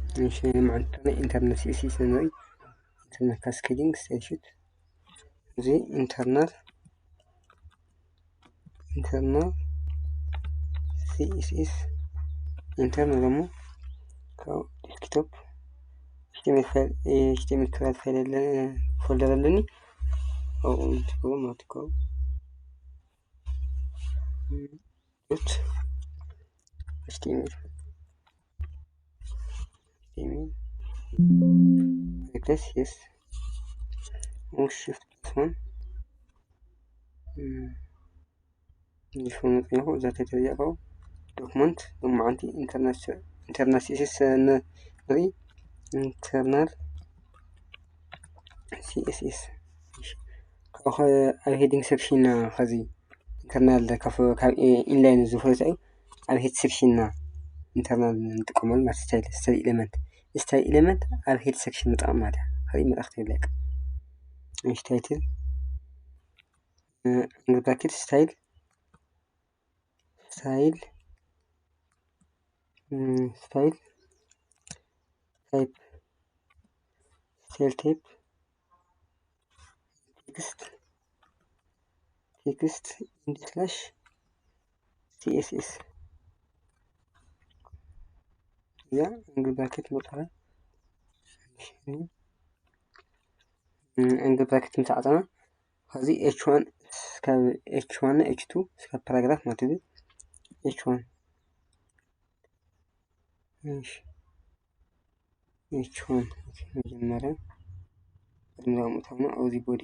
እሺ፣ መዓንተና ኢንተርናል ሲኤስኤስ ንርኢ። ኢንተርናል ካስኬዲንግ ስታይል ሺት፣ እዚ ኢንተርናል ኢንተርናል ሲኤስኤስ ኢንተርናል ደግሞ ካብ ዴስክቶፕ ኤችቲኤምኤል ፋይል፣ ኤችቲኤምኤል ክላስ ፋይል ኣለ፣ ፎልደር ኣለኒ። ኣብኡ ንትክቦ ማለት እኮ። ዶት ኤችቲኤምኤል ኤችቲኤምኤል ሪፕሌስ፣ የስ። ኦል ሽፍት ፕላስ ዋን። እም፣ ይፎን ጽንሑ እዛ ተተሪያቀው ዶክመንት ሎማዓንቲ ኢንተርናል ሲኤስኤስ ንርኢ። ኢንተርናል ሲኤስኤስ ካብ ኸ-፣ ኣብ ሄዲንግ ሴክሽንና ኸዚ ኢንተርናል ካብ፣ ካብ ኢንላይን ዝፈልጥ እዩ። ኣብ ሄድ ሴክሽንና ኢንተርናል ንጥቀመሉ ማለት ስታይል፣ ስታይል ኤለመንት፣ ስታይል ኤለመንት ኣብ ሄድ ሴክሽን ንጥቀም ማለት እያ። ኸዚ መጣኽቲ ይለቅ። እሺ፣ ታይትል፣ እ፣ ብራኬት ስታይል፣ ስታይል፣ እ፣ ስታይል ታይፕ፣ ስታይል ታይፕ፣ ቴክስት፣ ቴክስት ኢንድ ስላሽ ሲኤስኤስ። እዚኣ እንግል ብራኬት መውፅኣ። እንግል ብራኬት ምስ ዓፀና፣ ኸዚ ኤች ዋን፣ ካብ ኤች ዋን ኤች ቱ እስከ ፓራግራፍ ማለት እዩ። ኤች ዋን፣ እሺ፣ ኤች ዋን መጀመርያ ቅድሚ ምእታውና ኣብዚ ቦዲ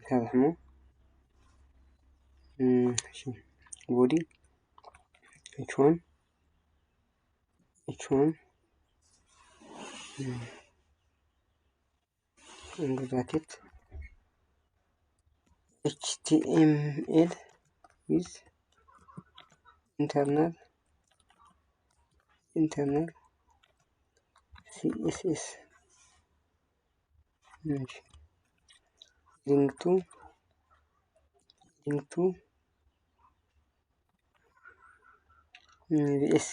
ንሰርሕ እሞ፣ እም፣ እሺ፣ ቦዲ ኤች ዋን፣ ኤች ዋን፣ እም፣ እንግል ብራኬት ኤችቲኤምኤል ዊዝ ኢንተርናል፣ ኢንተርናል ሲኤስኤስ፣ እሺ፣ ሊንክ ቱ፣ ሊንክ ቱ፣ እም፣ ቪኤስሲ፣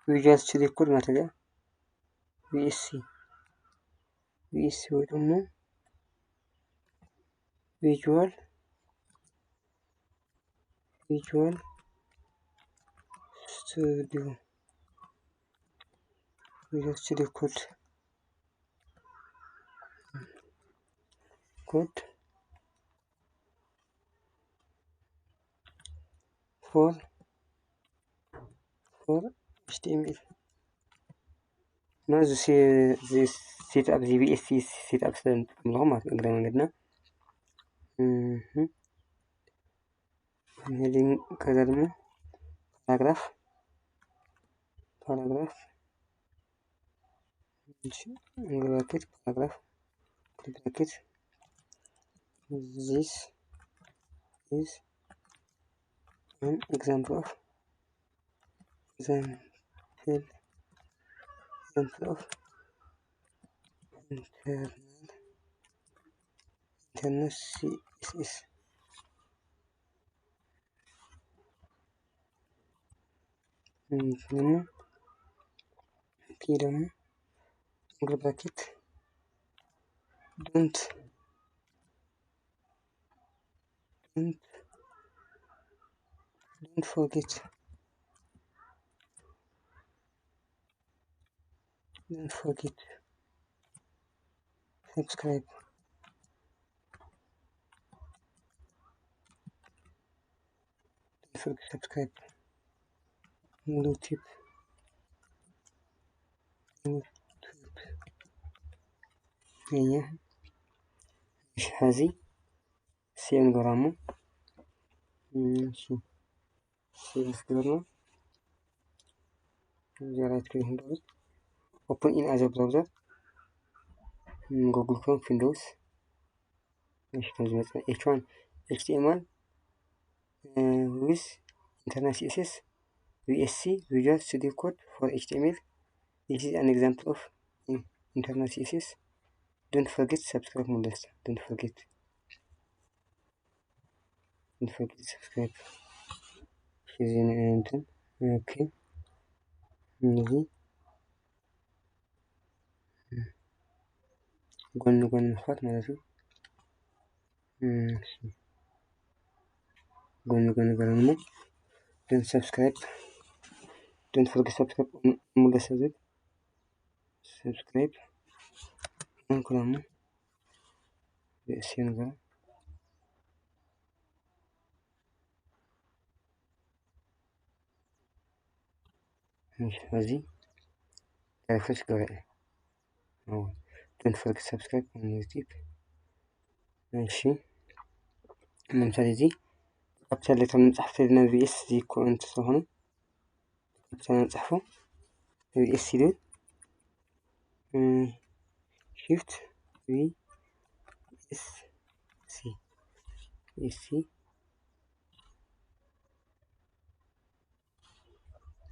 ቪዥዋል ስቱዲዮ ኮድ ማለት እያ። ቪኤስሲ፣ ቪኤስሲ ወይ ደግሞ ቪዥዋል፣ ቪዥዋል ስቱዲዮ፣ ቪዥዋል ስቱዲዮ ኮድ፣ ኮድ ፎር፣ ፎር ኤችቲኤምኤል እና እዚ ሴ-፣ እዚ ሴትኣፕ፣ እዚ ቪኤስሲ ሴትኣፕ ስለ ንጥቀም ኣለኹ ማለት እግረ መንገድና። እህ። ሄዲንግ፣ ከዛ ድማ ፓራግራፍ፣ ፓራግራፍ፣ እሺ፣ ብራኬት፣ ፓራግራፍ፣ ብራኬት፣ this is an example of፣ example፣ example of internal፣ internal ሲኤስኤስ። እም፣ ደግሞ፣ ኦኬ፣ ደግሞ እንግል ብራኬት፣ don't፣ don't፣ don't forget፣ don't forget subscribe። Don't forget subscribe። ዩቲዩብ፣ ዩቲዩብ። እያ። እሺ፣ ሐዚ ሴቭ ንገብራ እሞ። እሺ፣ ሴቭ ንገብራ። እዚኣ ራይት ክሊክ ንገብር። ኦፕን ኢን ኣዘር ብራውዘር። ጉግል ክሮም፣ ዊንዶውስ። እሺ፣ ከም ዝመጽእ ኤች ዋን ኤችቲኤምኤል፣ እ፣ ዊዝ ኢንተርናል ሲኤስኤስ፣ ቪኤስሲ፣ ቪዥዋል ስቱዲዮ ኮድ ፎር ኤችቲኤምኤል። This is an example of internal ሲኤስኤስ። Don't forget subscribe ማለት don't forget፣ don't forget subscribe። እሺ፣ እዚ ን-፣ እንትን፣ ኦኬ። እነዚህ ጎን ጎን ምኽፋት ማለት እዩ። እም፣ ጎን ጎን ገረሞ። Don't subscribe, don't forget subscribe። ሙሉ ሰብስክራይብ እንኩላሙ የእስየን ገረ እሺ፣ እዚ ሪፍሬሽ ገበኤ። Don't forget subscribe on YouTube። እሺ፣ ለምሳሌ እዚ ካፒታል ሌተር ንጽሕፍ ተይልና ቪኤስ እዚ እኮ እንተዝኾነ ካፒታል ንጽሕፎ ቪኤስ ይብል። እም፣ ሺፍት ቪ ኤስ ሲ፣ ቪ ኤስ ሲ።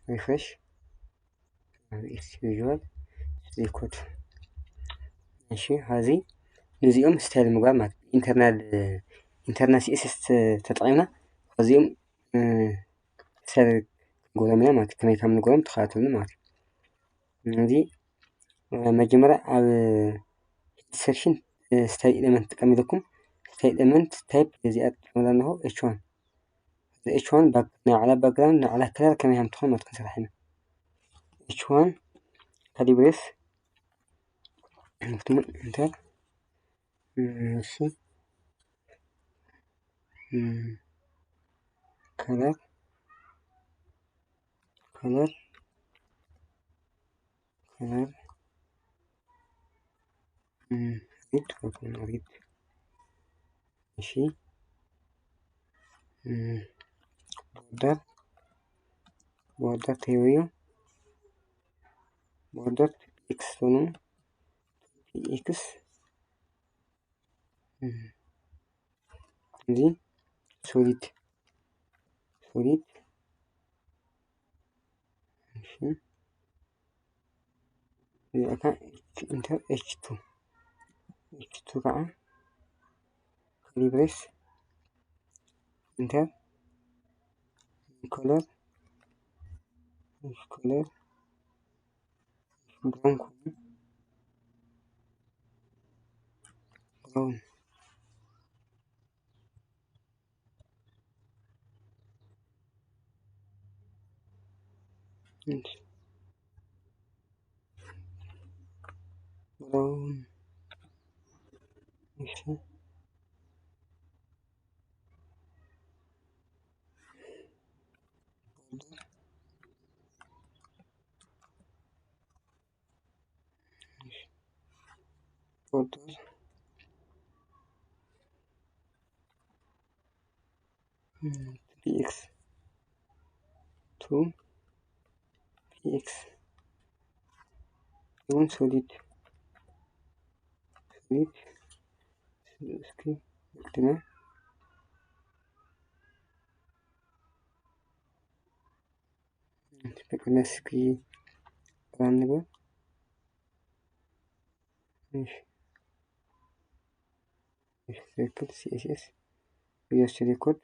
ሪፍሬሽ። ቪኤስ ሲ ቪዥዋል ስቱዲዮ ኮድ። እሺ፣ ሀዚ ነዚኦም ስታይል ምግባር ማለት ኢንተርናል፣ ኢንተርናል ሲኤስኤስ ተጠቒምና እዚኦም፣ እ፣ ስታይል ክንገብሮም ኢና ማለት እዩ። ከመይ ከም ንገብሮም ተኸታተሉኒ ማለት እዩ። እዚ፣ እ፣ መጀመርያ ኣብ ሄድ ሴክሽን፣ እ፣ ስታይል ኤለመንት ትጥቀም ኢለኩም። ስታይል ኤለመንት ታይፕ እዚኣ ትጥቀምላ ኣለኹ፣ ኤች ዋን። እዚ ኤች ዋን ባክ-፣ ናይ ባዕላ ባክግራውንድ፣ ናይ ባዕላ ከለር ከመይ ከም ትኾን ማለት ክንሰርሕ ኢና። ኤች ዋን ካሊብሬስ፣ ኢንተር። እሺ። እም፣ ከለር፣ ከለር፣ ከለር፣ እም፣ ሪድ፣ ሪድ። እሺ። እም፣ ቦርደር፣ ቦርደር ተይወዮ። ቦርደር ቱ ፒ ኤክስ ሆኖ፣ ቱ ፒ ኤክስ። እም፣ እዚ ሶሊድ፣ ሶሊድ። እሺ። እዚኣ ከዓ ኤች፣ ኢንተር ኤች ቱ፣ ኤች ቱ ከዓ ካሊብሬስ፣ ኢንተር ኮለር፣ ኮለር ብራውን ኮይኑ፣ ብራውን። እሺ። ብራውን። እሺ። ፎልደር ፒ ኤክስ ቱ ፒ ኤክስ እውን ሶሊድ፣ ሶሊድ እስኪ ወቅድና በቅድሚያ እስኪ ራን ንበል። እሺ። እሺ፣ ትክክል። ሲ ኤስ ኤስ ቪዥዋል ስቱዲዮ ኮድ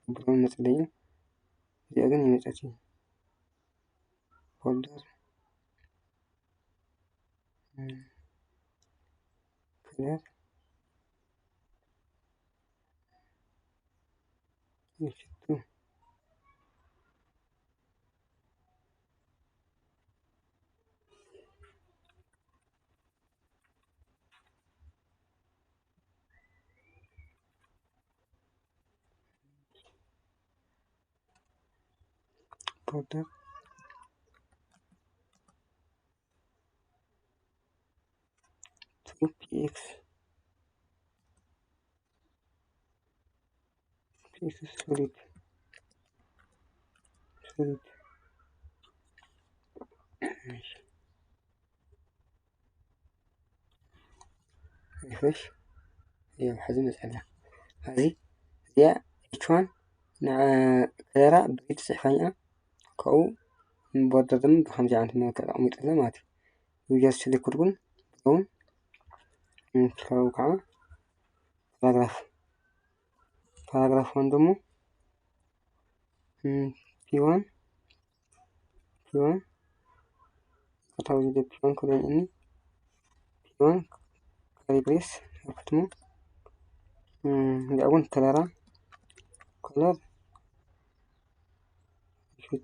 ብራውን መጸለዩ። እዚኣ ግን ይመጸት እዩ። ፎልደር፣ እም፣ ከለር፣ እሺ፣ ቱ። ፎልደር ቱ ፒ ኤክስ፣ ፒ ኤክስ ሶሊድ፣ ሶሊድ። ሪፍሬሽ። ያው ሕዚ መፅኣላ። ሕዚ እዚኣ ኤች ዋን ንዓ ከለራ ብሬድ ፅሕፋኛ ካብኡ ቦርደር ድማ ብከምዚ ዓይነት መልክዕ ተቐሚጡ ኣሎ ማለት እዩ። ዩዘር ስሊክድ እውን ብራውን፣ ም፣ ካብኡ ከዓ ፓራግራፍ፣ ፓራግራፍ ዋን ደሞ፣ ም፣ ፒ ዋን፣ ፒ ዋን፣ ከታዊ ደ ፒ ዋን ከደንእኒ፣ ፒ ዋን ካሊ ብሬስ ኣፍትሙ። እዚኣ እውን ከለራ፣ ከለር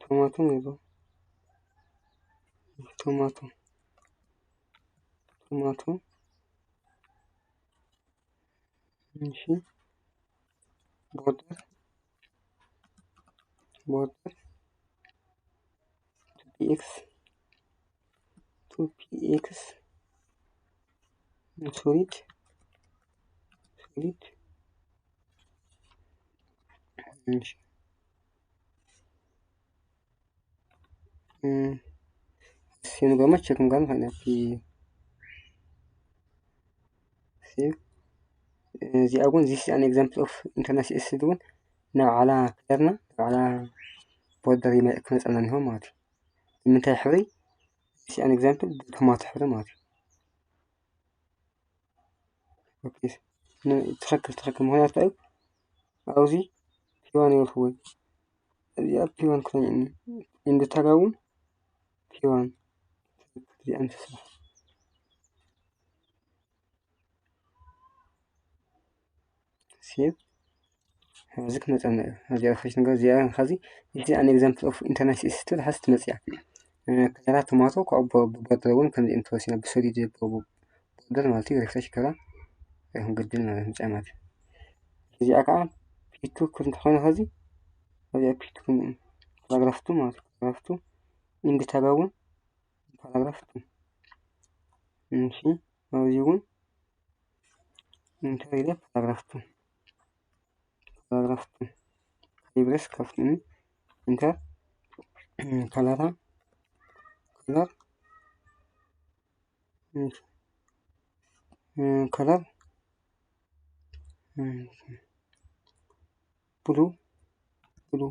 ቶማቶ ነይሩ። ቶማቶ፣ ቶማቶ። እሺ፣ ቦርደር፣ ቦርደር፣ ቱ ፒ ኤክስ፣ ቱ ፒ ኤክስ፣ ሶሊድ፣ ሶሊድ። እሺ፣ እም፣ እሺ፣ ንጎማ ቸክ ምጋን ፋይና ፒ ሴቭ። እዚኣ እውን፣ this is an example of internal C S S እውን ናብ ዓላ ከለርና፣ ናብ ዓላ ቦርደር ክመፀና እንሆ ማለት እዩ። ንምንታይ ሕብሪ? This is an example ብቶማቶ ሕብሪ ማለት እዩ። ኦኬ፣ ን-፣ ትኽክል፣ ትኽክል። ምኽንያቱ እንታይ እዩ? ኣብዚ ፒ ዋን ይበልኩ ወይ እዚኣ ፒ ዋን ክኾን እኒ እንድታጋ እውን ፒ ዋን እዚኣ ንስራሕ። ሴቭ። እዚ ክመፀና እዩ። እዚኣ ሪፍሬሽ ነገር እዚኣ ኸዚ፣ እዚ an example of internal C S S ትብል ሓዚ ትመፅያ። እ፣ ከለራ ቶማቶ ካብኡ ብ-፣ ብቦርደር እውን ከምዚ እዮም ተወሲና ብሶሊድ ብ-፣ ብ-፣ ቦርደር ማለት እዩ። ሪፍሬሽ ከለራ ኣይኹን ግድን ማለት ምፅኣ ማለት እዩ። እዚኣ ከዓ ፒ ቱ ክን እንተኾይኑ ኸዚ፣ እዚኣ ፒ ቱ ክን ፓራግራፍ ቱ ማለት እዩ። ፓራግራፍ ቱ ኢንድ ታጋ እውን ፓራግራፍ ቱ። እሺ፣ ኣብዚ እውን ኢንተር ኢለ ፓራግራፍ ቱ፣ ፓራግራፍ ቱ ካሊ ብሬስ ከፍትኒ። ኢንተር፣ ከለራ፣ ከለር፣ ከለር ብሉ፣ ብሉ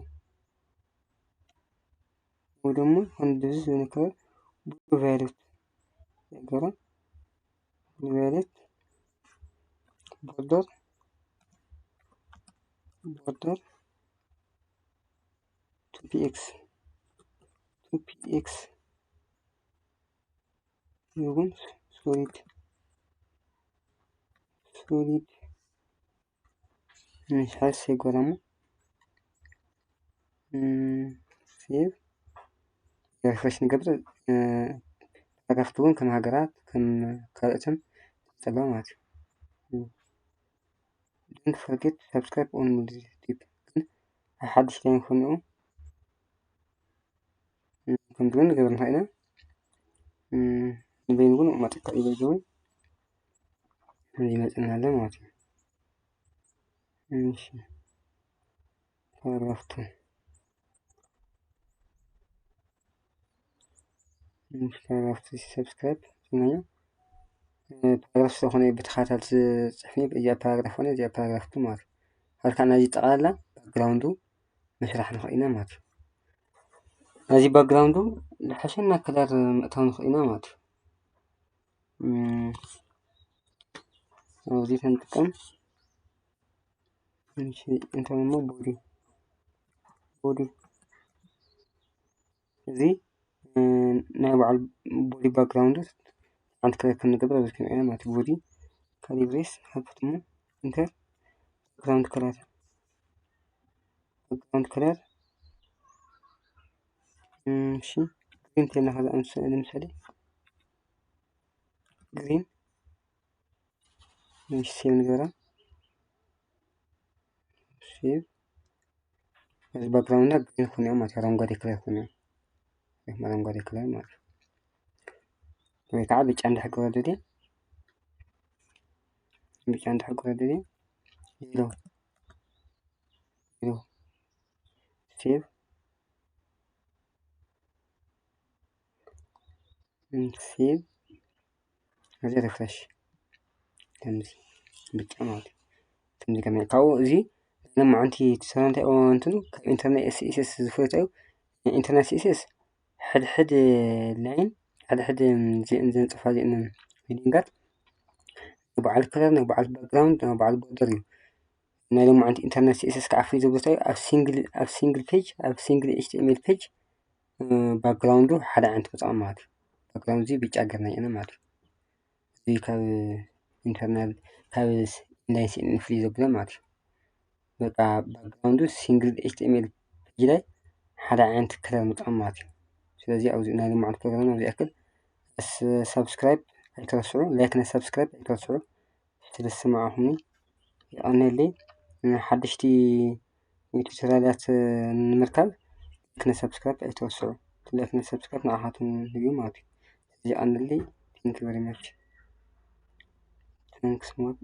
ወይ ደግሞ እንደዚህ ዝነከረ ብሉ ቫዮሌት ነገረ፣ ብሉ ቫዮሌት፣ ቦርደር፣ ቦርደር ቱ ፒ ኤክስ፣ ቱ ፒ ኤክስ ይኹን ሶሊድ፣ ሶሊድ። እሺ፣ ሴቭ ገረሙ። እም፣ ሴቭ። ሪፍሬሽ ንገብር። እ፣ ፓራግራፍ እውን ከም ሃገራት፣ ከም ካልኦትን ተጸባ ማለት እዩ። Don't forget to subscribe on this tip። ግን ሓድሽ ላይ ንኾንኡ፣ እም፣ ከምዚ እውን ንገብር ንኽእል ኢና። እም፣ ንበይኑ እውን መጠቃ እዩ በይኑ እውን ይመጽና ኣሎ ማለት እዩ። እሺ፣ ፓራግራፍ ቱ። እሺ፣ ፓራግራፍ ቱ ሰብስክራይብ ስናዮ። እ፣ ፓራግራፍ ስለኾነ ብተኸታተል ዝጽሕፍ እየ። እዚኣ ፓራግራፍ ኾነ፣ እዚኣ ፓራግራፍ ቱ ማለት እዩ። ሃልካ ናዚ ጠቕላላ ባክግራውንዱ ምስራሕ ንኽእል ኢና ማለት እዩ። ናዚ ባክግራውንዱ ዝሓሸና ከለር ምእታው ንኽእል ኢና ማለት እዩ። እም፣ ኣብዚ ክንጥቀም። እሺ፣ እንታይ እሞ ቦዲ፣ ቦዲ። እዚ፣ እ፣ ናይ በዓል ቦዲ ባክግራውንድ ሓንቲ ከለር ክንገብር ኣብዚ ክንሪኦ ማለት እዩ። ቦዲ ካሊ ብሬስ ሃፍትሙ ኢንተር ባክግራውንድ ከለር፣ ባክግራውንድ ከለር። እሺ፣ ግሪን ተይልና ከዛ ምስ-፣ ንምሳሌ ግሪን። እሺ፣ ሴቭ ንገብራ። ሴቭ። እዚ ባክግራውንድና ግሪን ኮይኑ ማለት እዩ፣ ኣረንጓዴ ከለር ኮይኑ። ኣረንጓዴ ከለር ማለት እዩ። ወይ ከዓ ብጫ እንድሕር ክገብሮ ደልየ፣ ብጫ እንድሕር ክገብሮ ደልየ፣ ዜሮ፣ ዜሮ። ሴቭ። ሴቭ። እዚ ሪፍሬሽ። ከምዚ ብጫ ማለት እዩ። ከምዚ ከመይ ካብኡ እዚ ለማዓንቲ ትሰራ እንታይ እዩ እንትኑ ካብ ኢንተርናል ሲ ኤስ ኤስ ዝፍለጥ እዩ። ኢንተርናል ሲ ኤስ ኤስ ሕድሕድ ላይን፣ ሕድሕድ እዚአን ዘንጽፋ እዚአን ሄዲንጋት ንበዓል ከለር፣ ንበዓል ባክግራውንድ፣ ንበዓል ቦርደር እዩ። ናይ ሎማዓንቲ ኢንተርናል ሲ ኤስ ኤስ ከዓ ፍልይ ዝብሎ እንታይ እዩ? ኣብ ሲንግል፣ ኣብ ሲንግል ፔጅ፣ ኣብ ሲንግል ኤች ቲ ኤም ኤል ፔጅ፣ እ፣ ባክግራውንዱ ሓደ ዓይነት ክጠቕም ማለት እዩ። ባክግራውንድ እዚ ብጫ ገርና ኢና ማለት እዩ። እዚ ካብ internal ካብ inline css ፍልይ ዘብሎ ማለት እዩ። በቃ background ኡ single H T M L page ላይ ሓደ ዓይነት ከለር ምጥቃም ማለት እዩ። ስለዚ ኣብዚ ናይ ልምዓት ፕሮግራም ኣብዚ ያክል subscribe ኣይትረስዑ፣ like ን subscribe ኣይትረስዑ። ስለ ዝሰማዕኹምኒ የቐንየለይ። ሓደሽቲ ቱቶሪያላት ንምርካብ like ን subscribe ኣይትረስዑ። Like ን subscribe ንዓኻትኩም እዩ ማለት እዩ። ስለዚ የቐንየለይ። Thank you very much. Thanks more.